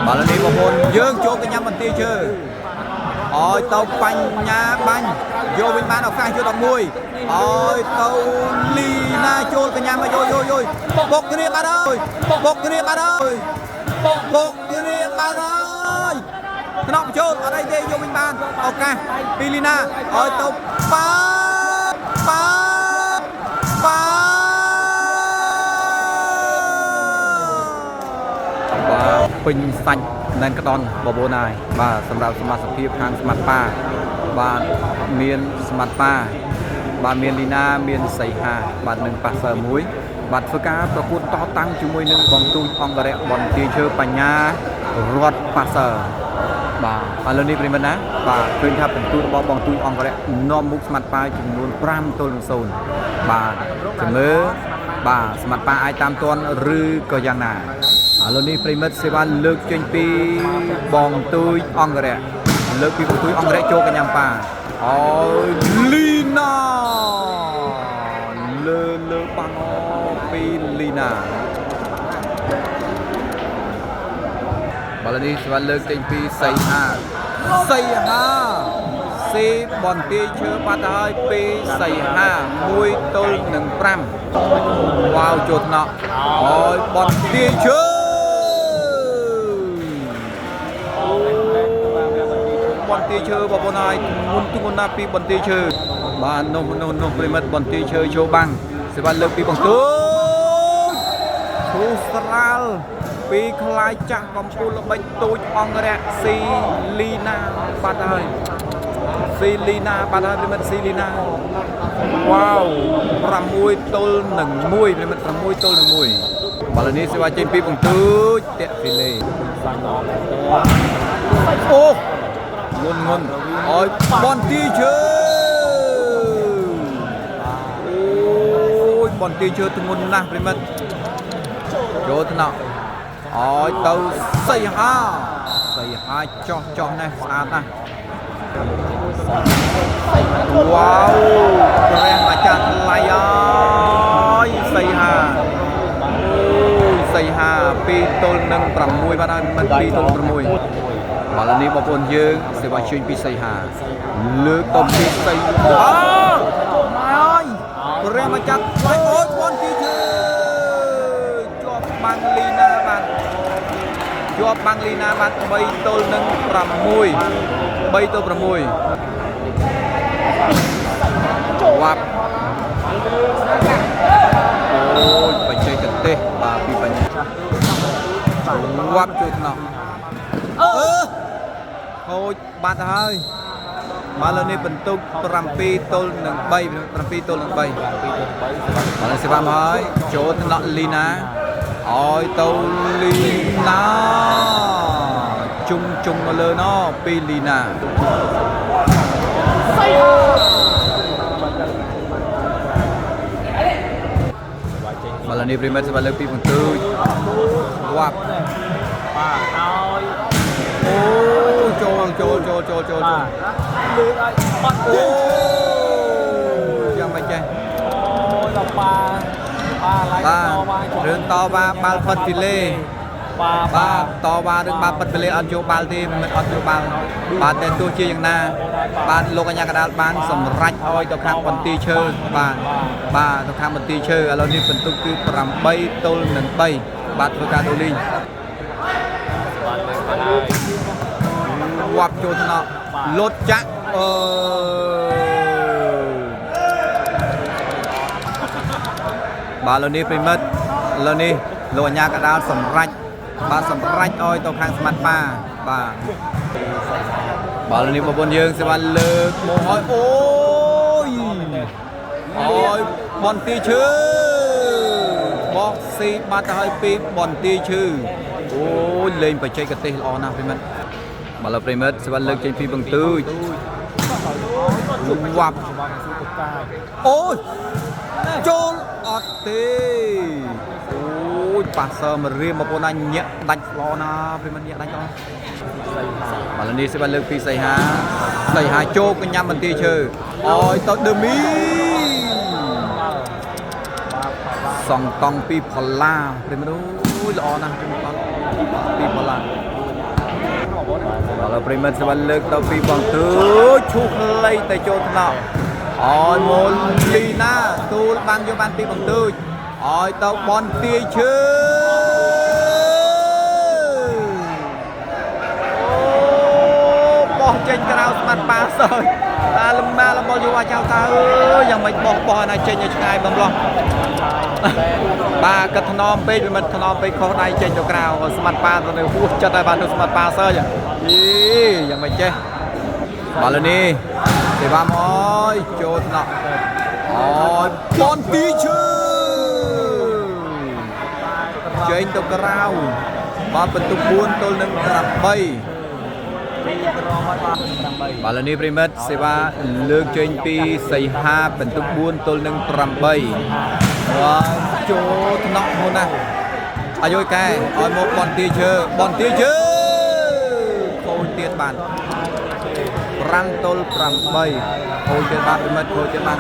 បាទលើនេះបងប្អូនយើងចូលកញ្ញាបន្ទាយជើអោយទៅបញ្ញាបាញ់យកវិញបានឱកាសយក11អោយទៅលីណាចូលកញ្ញាមកយកយកយកបុកគ្នាបាត់ហើយបុកគ្នាបាត់ហើយបុកគ្នាបាត់ហើយថ្នាក់ចូលអត់អីទេយកវិញបានឱកាសពីលីណាអោយទៅប៉ាប៉ាប៉ា បាទពេញសាច់ណែនក្ដន់បបួនហើយបាទសម្រាប់សមាជិកភាពខាងស្មាត់ប៉ាបាទមានស្មាត់ប៉ាបាទមានលីណាមានសីហាបាទនិងប៉ាសើមួយបាទធ្វើការប្រកួតតតាំងជាមួយនឹងបងទូចអង្គរៈបន្ទាយឈើបញ្ញារត់ប៉ាសើបាទឥឡូវនេះប្រិមត្តណាបាទឃើញថាពិន្ទុរបស់បងទូចអង្គរៈនាំមុខស្មាត់ប៉ាចំនួន5ទល់នឹង0បាទជំនឿបាទស្មាត់ប៉ាអាចតាមទាន់ឬក៏យ៉ាងណា ឥឡូវនេះប្រិមិត្តសេវាលើកចេញពីបងទូចអង្គរៈលើកពីបងទូចអង្គរៈចូលកញ្ញាប៉ាអើយលីណាលើលើបាំងពីលីណាបាទឥឡូវនេះសេវាលើកចេញពីសីហាសីហាស៊ីបន្ទាយឈើបាត់ហើយពីសីហា1ទល់នឹង5វ៉ាវចូលថ្នាក់អើយបន្ទាយឈើ បន្ទាយឈើបងប្អូនហើយមុនទុនណាពីបន្ទាយឈើបាទនោះនោះនោះប្រិមិត្តបន្ទាយឈើចូលបាំងសេវាលើកពីបង្ទូចគ្រូស្រាលពីខ្លាយចាស់កំពូលល្បិចទូចអង្គរៈស៊ីលីណាបាត់ហើយស៊ីលីណាបាត់ហើយប្រិមិត្តស៊ីលីណាវ៉ាវ6ទល់នឹង1ប្រិមិត្ត6ទល់នឹង1បាល់នេះសេវាចេញពីបង្ទូចតាក់ហ្វីលេអូ ងុនងុនអើយបនទីជើអូយបនទីជើធ្ងន់ណាស់ប្រិមិត្តចូលថ្នាក់អើយទៅសីហាសីហាចោះចោះណាស់ស្អាតណាស់វ៉ាវព្រះម្ចាស់ថ្លៃអើយសីហាអូយសីហា2ទល់នឹង6បាទហើយមិន2ទល់6 បាទឥឡូវនេះបងប្អូនយើងសេវាជើញពីសីហាលើកទៅពីសីហាម៉ែអើយព្រះម្ចាស់ថ្លៃអូយបនទីជើជាប់បាំងលីណាបាទជាប់បាំងលីណាបាទ3ទល់នឹង6 3ទល់6វ៉ាប់អូយបច្ចេកទេសបាទពីបញ្ញាវ៉ាប់ជួយថ្នាក់អឺ ខូចបាត់ហើយមកលើនេះបន្ទុក7ទល់នឹង3 7ទល់នឹង3បាទលើសេវាមកហើយចូលថ្នាក់លីណាឲ្យទៅលីណាជុំជុំមកលើណពីលីណាបាទលើនេះប្រិមិត្តសេវាលើពីបន្ទុកវ៉ាប់ បាទឲ្យ អូចូលចូលចូលចូលចូល បាទលើកឲ្យបាត់ អូយ៉ាងម៉េចចេះ អូយដល់ប៉ាប៉ាឡៃ បាទ តវ៉ា រឿងតវ៉ាបាល់ផិតពីលេ បាទ បាទតវ៉ារឿងបាល់ផិតពីលេអត់យកបាល់ទេមិនអត់យកបាល់បាទតែទោះជាយ៉ាងណា បាទលោកអញ្ញាកដាលបានសម្រេចឲ្យទៅខាងបន្ទាយឈើបាទបាទទៅខាងបន្ទាយឈើឥឡូវនេះបន្ទុកគឺ8ទល់នឹង3បាទធ្វើការដូរលីង បាទលើកហើយ វ៉ាប់ចូលថ្នាក់លុតចាក់អឺបាទឥឡូវនេះប្រិមិត្តឥឡូវនេះលោកអញ្ញាកដាលសម្រេចបាទសម្រេចឲ្យទៅខាងស្មាត់ប៉ាបាទបាទឥឡូវនេះបងប្អូនយើងសេវាលើកមកឲ្យអូយអូយបនទីឈើបោះស៊ីបាត់ទៅហើយពីបនទីឈើអូយលេងបច្ចេកទេសល្អណាស់ប្រិមិត្តបាទឥឡូវប្រិមិត្តសេវាលើកចេញពីបង្ទូចវ៉ាប់ អូយចូលអត់ទេអូយប៉ាសើមករៀមបងប្អូនណាញាក់ដាច់ល្អណាប្រិមត្តញាក់ដាច់ល្អបាទឥឡូវនេះសេវាលើកពីសីហាសីហាចូលកញ្ញាំបន្ទាយឈើអយទៅដឺមីសងតង់ពីផល្លាប្រិមត្តអូយល្អណាស់ប្រិមត្តល្អពីផល្លា ឥឡូវប្រិមិត្តសវណ្ណលើកទៅពីបងទូឈូសខ្លីទៅចូលថ្នាក់ឲ្យមូលីណាទូលបាំងយកបានពីបងទូចឲ្យទៅបនទាយឈើអូបោះចេញក្រៅស្មាត់ប៉ាសើចតាលំបាលំបលយកអាចៅតើយ៉ាងម៉េចបោះបោះណាចេញឲ្យឆ្ងាយបំលោះ បាទក៏ថ្នមពេកវាមិនថ្នមពេកខុសដៃចេញទៅក្រៅស្មាត់ប៉ាទៅនៅហួសចិត្តហើយបាទនោះស្មាត់ប៉ាសើចយីយ៉ាងម៉េចចេះបាទលើនេះទេវ៉ាមកអើយចូលថ្នាក់អូយបនទីឈើចេញទៅក្រៅបាទបន្ទុក4ទល់នឹង8 ពីក្រមហើយបាទ8 បាទលើនេះប្រិមិត្តសេវាលើកចេញពីសីហាបន្ទុក4ទល់នឹង8បាទចូលថ្នាក់មុនណាអាយុយកែឲ្យមកបនទាជើបនទាជើខូចទៀតបាន5ទល់8ខូចទៀតបានប្រិមិត្តខូចទៀតបាន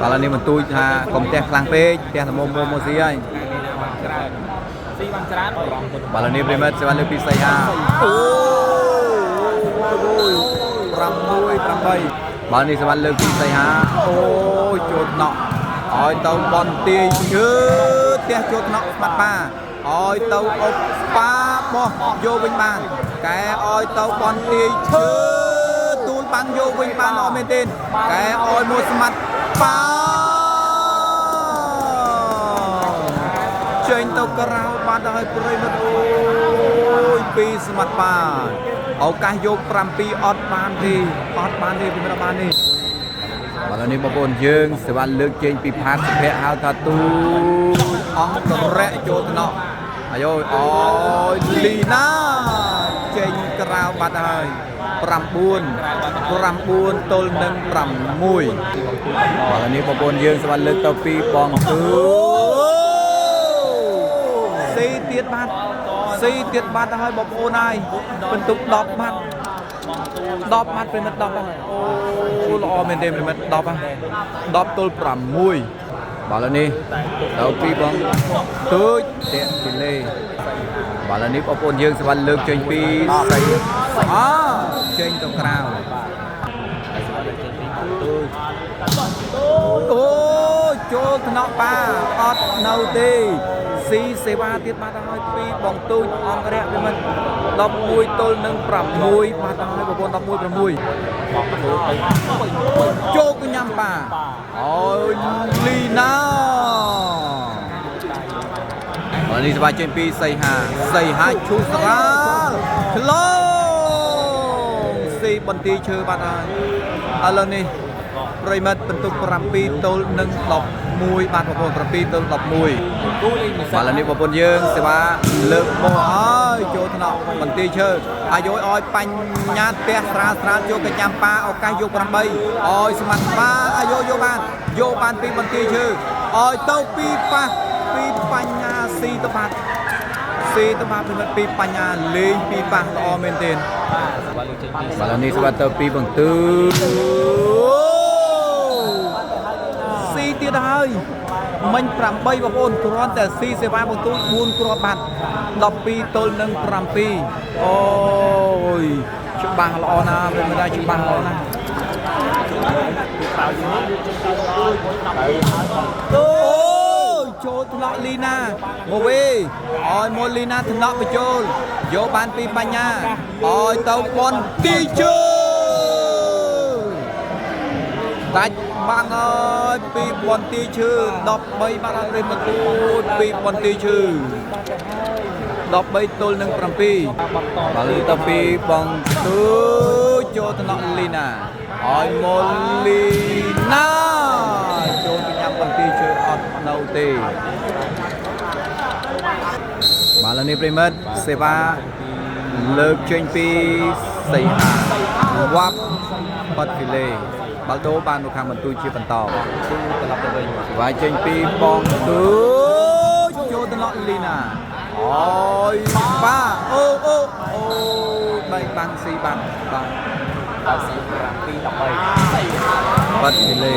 បាទលើនេះមិនទូចថាកុំផ្ទះខ្លាំងពេកផ្ទះល្មមមកស៊ីហើយ បានច្រើនស៊ីបានច្រើនរងទៅ បាទលើនេះប្រិមិត្តសេវាលើកពីសីហាអូ6 8បាទនេះសេវាលើកពីសីហាអូចូលថ្នាក់ឲ្យទៅបនទាយជើផ្ទះចូលថ្នាក់ស្មាត់ប៉ាឲ្យទៅអុបប៉ាបោះយកវិញបានកែឲ្យទៅបនទាយឈើទូលបាំងយកវិញបានល្អមែនទេកែឲ្យមួយស្មាត់ប៉ាចេញទៅក្រៅបានដល់ហើយប្រិមិត្តអូយពីស្មាត់ប៉ាឱកាសយក7អត់បានទេអត់បានទេប្រិមិត្តអត់បានទេ បាទឥឡូវនេះបងប្អូនយើងសេវាលើកចេញពីផាតសុភ័ក្រហៅថាទូអង្គរៈចូលថ្នាក់អាយអូយលីណាចេញក្រៅបាត់ហើយ9 9ទល់នឹង6បាទឥឡូវនេះបងប្អូនយើងសេវាលើកទៅពីបងទូស៊ីទៀតបាត់ស៊ីទៀតបាត់ហើយបងប្អូនហើយបន្ទុក10បាត់ 10បាត់ប្រិមិត្ត10បាត់អូល្អមែនទេប្រិមិត្ត10ហ่ะ10ទល់6បាទឥឡូវនេះទៅពីបងទូចតាក់ពីលេបាទឥឡូវនេះបងប្អូនយើងស្វាន់លើកចេញពីសៃអចេញទៅក្រៅអូចូលថ្នាក់បាអត់នៅទេស៊ីសេវាទៀតបាត់ហើយពីបងទូចអង្គរៈប្រិមិត្ត11ទល់នឹង6បាត់ហើយបងប្អូន11 6 បងទូទៅ ចូលកញ្ញាំប៉ាអូយលីណាបាទនេះស្បាយចេញពីសីហាសីហាឈូស្រាលក្លងស៊ីបន្ទាយឈើបាត់ហើយឥឡូវនេះប្រិមិត្តបន្ទុក7ទល់នឹង11បាទបងប្អូន7ទល់11 គូលេងមួយ បាទឥឡូវនេះបងប្អូនយើងសេវាលើកមកហើយចូលថ្នាក់បន្ទាយឈើអាយឲ្យបញ្ញាផ្ទះស្រាលស្រាលចូលកញ្ញាំប៉ាឱកាសយក8ឲ្យស្មាត់ប៉ាអាយយកបានយកបានពីបន្ទាយឈើឲ្យទៅពីប៉ះពីបញ្ញាស៊ីទៅបាត់ស៊ីទៅបាត់ពីពីបញ្ញាលេងពីប៉ះល្អមែនទែន បាទសេវាលើកចេញពី បាទឥឡូវនេះសេវាទៅពីបន្ទើស៊ីទៀតហើយមិញ8បងប្អូនគ្រាន់តែស៊ីសេវាបន្ទូច4គ្រាប់បាត់12ទល់នឹង7អូយច្បាស់ល្អណាស់មិនមែនថាច្បាស់ល្អណាស់អូយចូលថ្នាក់លីណាមកវិញឲ្យមកលីណាថ្នាក់បញ្ចូលយកបានពីបញ្ញាឲ្យទៅបនទីជើដាច់បាំងអើយពីបនទីឈើ13បាត់អត់រិមទូចពីបនទីឈើ13ទល់នឹង7 បន្ត បាទលើទៅពីបងទូចូលថ្នាក់លីណាឲ្យមកលីណាចូលពីញ៉ាំបន្ទាយជើអត់នៅទេបាទលើនេះប្រិមិត្តសេវាលើកចេញពីសីហាវ៉ាប់បាត់ហ្វីលេបាល់ដូបានមកខាងបន្ទូជាបន្ត ទូត្រឡប់ទៅវិញ សេវាចេញពីបងទូចូលថ្នាក់លីណាអូយប៉ាអូអូអូបែកបាំងស៊ីបាត់បាទ ដល់ស៊ី7 13 បាត់ពីលេ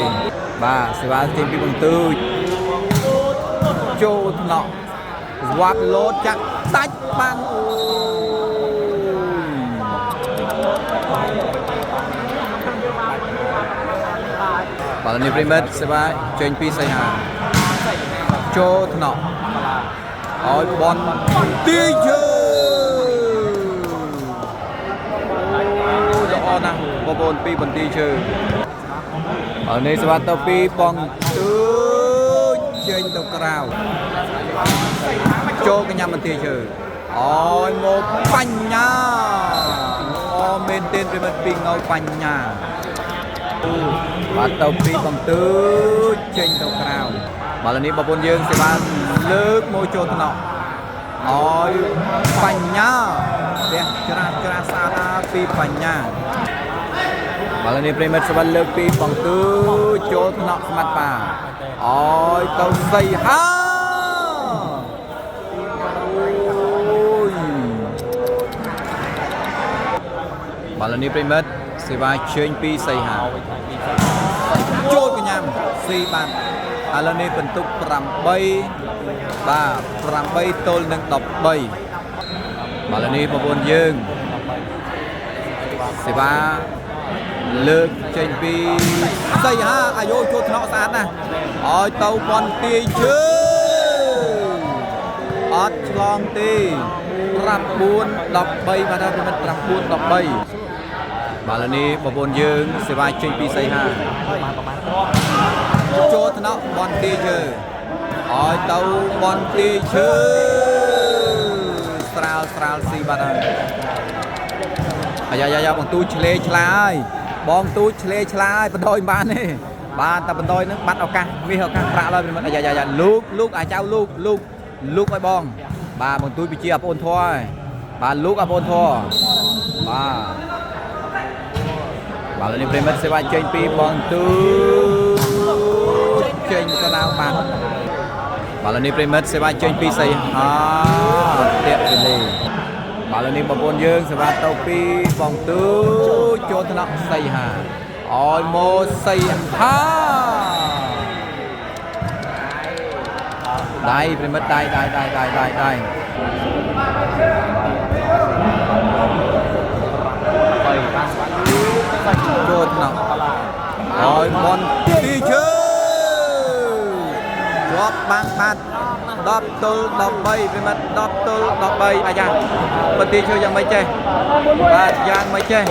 បាទសេវាចេញពីបន្ទូចចូលថ្នាក់វ៉ាត់លោតចាក់ដាច់បាំងអូយ បាទនេះប្រិមិត្តសេវាចេញពីសីហាចូលថ្នាក់ឲ្យបនទីជើអូល្អណាស់បងប្អូនពីបន្ទាយជើបាទនេះសេវាទៅពីបងទូចចេញទៅក្រៅចូលកញ្ញាបន្ទាយជើឲ្យមកបញ្ញាអូមែនទេប្រិមិត្តពីងើបញ្ញា បាទទៅពីបង្ទើចេញទៅក្រៅបាទនេះបងប្អូនយើងសេវាលើកមកចូលថ្នាក់ឲ្យបញ្ញាផ្ទះច្រាស់ច្រាស់ស្អាតណាពីបញ្ញាបាទនេះប្រិមិត្តសេវាលើកពីបង្ទើចូលថ្នាក់ស្មាត់បាឲ្យទៅសីហាអូយបាទនេះប្រិមិត្តសេវាជើញពីសីហា ចូលកញ្ញាំស៊ីបានឥឡូវនេះបន្ទុក8បាទ8ទល់នឹង13បាទឥឡូវនេះបងប្អូនយើងសេវាលើកចេញពីសីហាអាយុចូលថ្នាក់ស្អាតណាស់ឲ្យទៅបនទាយជើងអត់ឆ្លងទេ9 13បាទដល់ប្រិមិត្ត9 13បាទឥឡូវនេះបងប្អូនយើងសេវាចេញពីសីហា ចូលថ្នាក់បនទីជើឲ្យទៅបនទីជើស្រាលស្រាលស៊ីបាត់ហើយអាយ៉ាយ៉ាយ៉ាបងទូចឆ្លេឆ្លាយបងទូចឆ្លេឆ្លាយបណ្ដោយបានទេបាទតែបណ្ដោយនឹងបាត់ឱកាសមាសឱកាសប្រាក់ឡើយប្រិមត្តអាយ៉ាយ៉ាយ៉ាលូកលូកអាចៅលូកលូកលូកឲ្យបងបាទបងទូចវិជាអប្អូនធွာហើយបាទលូកអប្អូនធွာបាទបាទនេះប្រិមិត្តសេវាចេញពីបងទូចចេញក្រៅបាទបាទនេះប្រិមិត្តសេវាចេញពីសីហាតាក់ទលេបាទនេះបងប្អូនយើងសេវាទៅពីបងទូចចូលថ្នាក់សីហាឲ្យមកសីហាដៃប្រិមិត្តដៃដៃដៃដៃដៃដៃ ចូលថ្នាក់ឲ្យបនទីជើជាប់បាំងបាត់10ទល់13ប្រិមិត្ត10ទល់13អាយ៉ាបន្ទីជើយ៉ាងម៉េចចេះបាទយ៉ាងម៉េចចេះ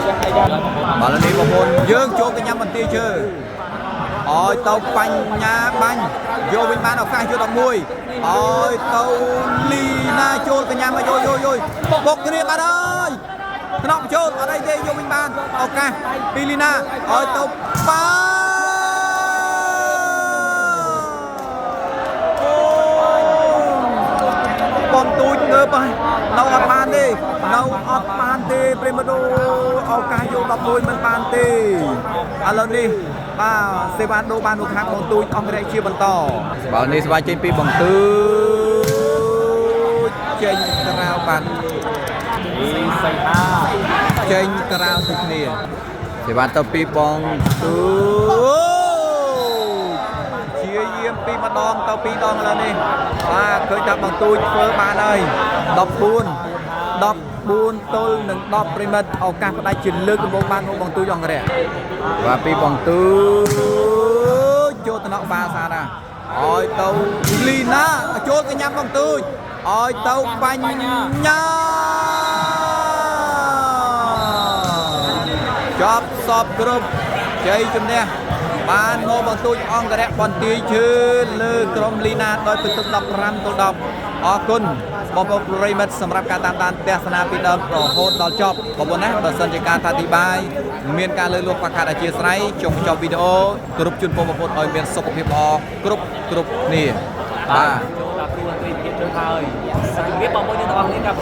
បាទនេះបងប្អូនយើងចូលកញ្ញាបន្ទីជើឲ្យទៅបញ្ញាបាញ់យកវិញបានឱកាសយក11ឲ្យទៅលីណាចូលកញ្ញាមកយោយោយោបុកគ្នាបាត់ហើយ ថ្នាក់ចូលអត់អីទេយកវិញបានឱកាសពីលីណាឲ្យទៅប៉ាអូបងទូចងើបហើយនៅអត់បានទេនៅអត់បានទេប្រិមត្តអូឱកាសយក11មិនបានទេឥឡូវនេះបាទសេវាដូរបានមកខាងបងទូចអង្គរៈជាបន្តបាទនេះសេវាចេញពីបងទូចចេញក្រៅបាន សីហា ចេញក្រៅដូចគ្នាសេវាទៅពីបងទូជាយាមពីម្ដងទៅពីរដងឥឡូវនេះបាទឃើញថាបងទូចធ្វើបានហើយ14 14ទល់នឹង10ប្រិមិត្តឱកាសផ្ដាច់ជាលើកដំបូងបានមកបងទូចអង្គរៈបាទពីបងទូចចូលតំណក់បាសាណាឲ្យទៅលីណាចូលកញ្ញាំបងទូចឲ្យទៅបញ្ញា ចប់សពគ្រប់ជ័យជំនះបានមកបន្ទូចអង្គរៈបន្ទាយជឿលើក្រុមលីណាដោយពិន្ទុ15ទល់10អរគុណបងប្អូនប្រិយមិត្តសម្រាប់ការតាមដានទស្សនាពីដើមរហូតដល់ចប់បងប្អូនណាបើសិនជាការអធិប្បាយមានការលើកលោះខ្វះខាតអធិស្ឋានចុងបញ្ចប់វីដេអូគ្រប់ជូនពរបងប្អូនឲ្យមានសុខភាពល្អគ្រប់គ្រប់គ្នាបាទ ចូលដល់គ្រូអន្តរីភាពចូលហើយជំរាបបងប្អូនយើងទាំងអស់គ្នាការ